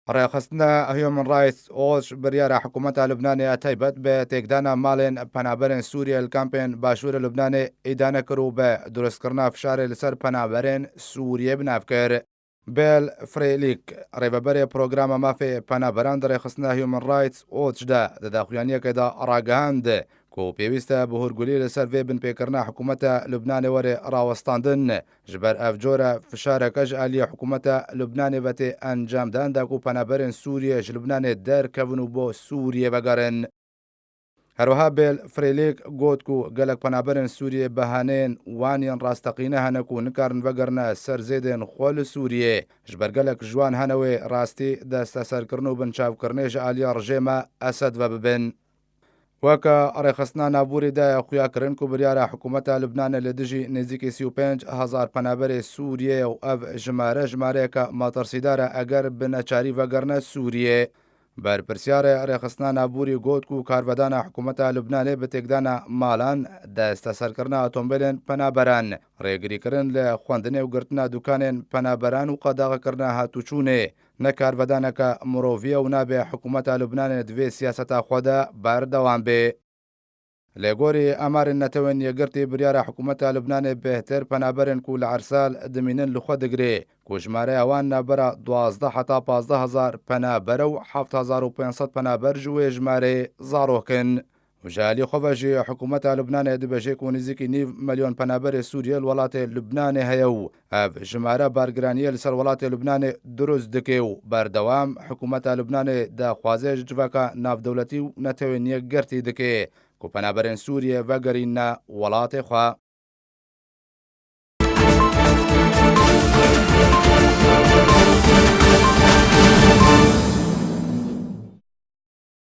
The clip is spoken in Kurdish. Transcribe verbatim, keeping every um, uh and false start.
Rêxistina Human Rights Watch biryara hikûmeta Lubnanê ya taybet bi têkdana malên penaberên Sûriyê li kampên başûrê Lubnanê îdane kir û bi durustkirina fişarê li ser penaberên Sûriyê bi nav kir. Bel Frelik, rêveberê Programa Mafê Penaberan di rêxistina Human Rights Watch de di daxuyaniyekê de ragihand ku pêwîst e bi hûrgulî li ser vê binpêkirina hikûmeta Lubnanê were rawestandin. Ji ber ev cor e fişareke ji aliyê hikûmeta Lubnanê ve tê encamdan da ku penaberên Sûriyê ji Lubnanê derkevin û bo Sûriyê vegerin. Her wiha Bel Frelik got ku gelek penaberên Sûriyê behaneyên wan yên rasteqîne hene ku nikarin vegerine ser zêdên xwe li Sûriyê. Ji ber gelek ji wan hene wê rastî desteserkirin û binçavkirinê ji aliyê rejêma Esed ve bibin. Weke rêxistina navborî daye xuyakirin ku biryara hikûmeta Lubnanê li dijî nêzîkî sî û pênc hezar penaberê Sûriyê ye û ev jimare, jimareyeke metirsîdar e eger bi neçarî vegerine Sûriyê. Berpirsyarê rêxistina navborî got ku karvedana hikûmeta Lubnanê bi têkdana malan, desteserkirina otomobîlên penaberan, rêgirîkirin li xwendinê û girtina dukanên penaberan û qedexekirina hatûçûnê ne karvedaneke mirovî ye û nabe hikûmeta Lubnanê di vê siyaseta xwe de berdewam bê. Lê gorî Amarên Netewên Yekgirtî biryara hikûmeta Lubnanê bêhtir penaberên ku li Ersal dimînin li xwe digire, ku jimareya wan navbera duwazdeh heta pazdeh hezar penaber e û heft hezar û pênc sed penaber ji wê jimareyê zarok in. Û ji alî xwe ve jî hikûmeta Lubnanê dibêje ku nêzîkî nîv milyon penaberê Sûriyê li welatê Lubnanê heye û ev jimare bargiraniyê li ser welatê Lubnanê dirust dike û berdewam hikûmeta Lubnanê daxwazê ji civaka navdewletî û Netewên Yekgirtî dike ku penaberên Sûriyê vegerîne welatê xwe.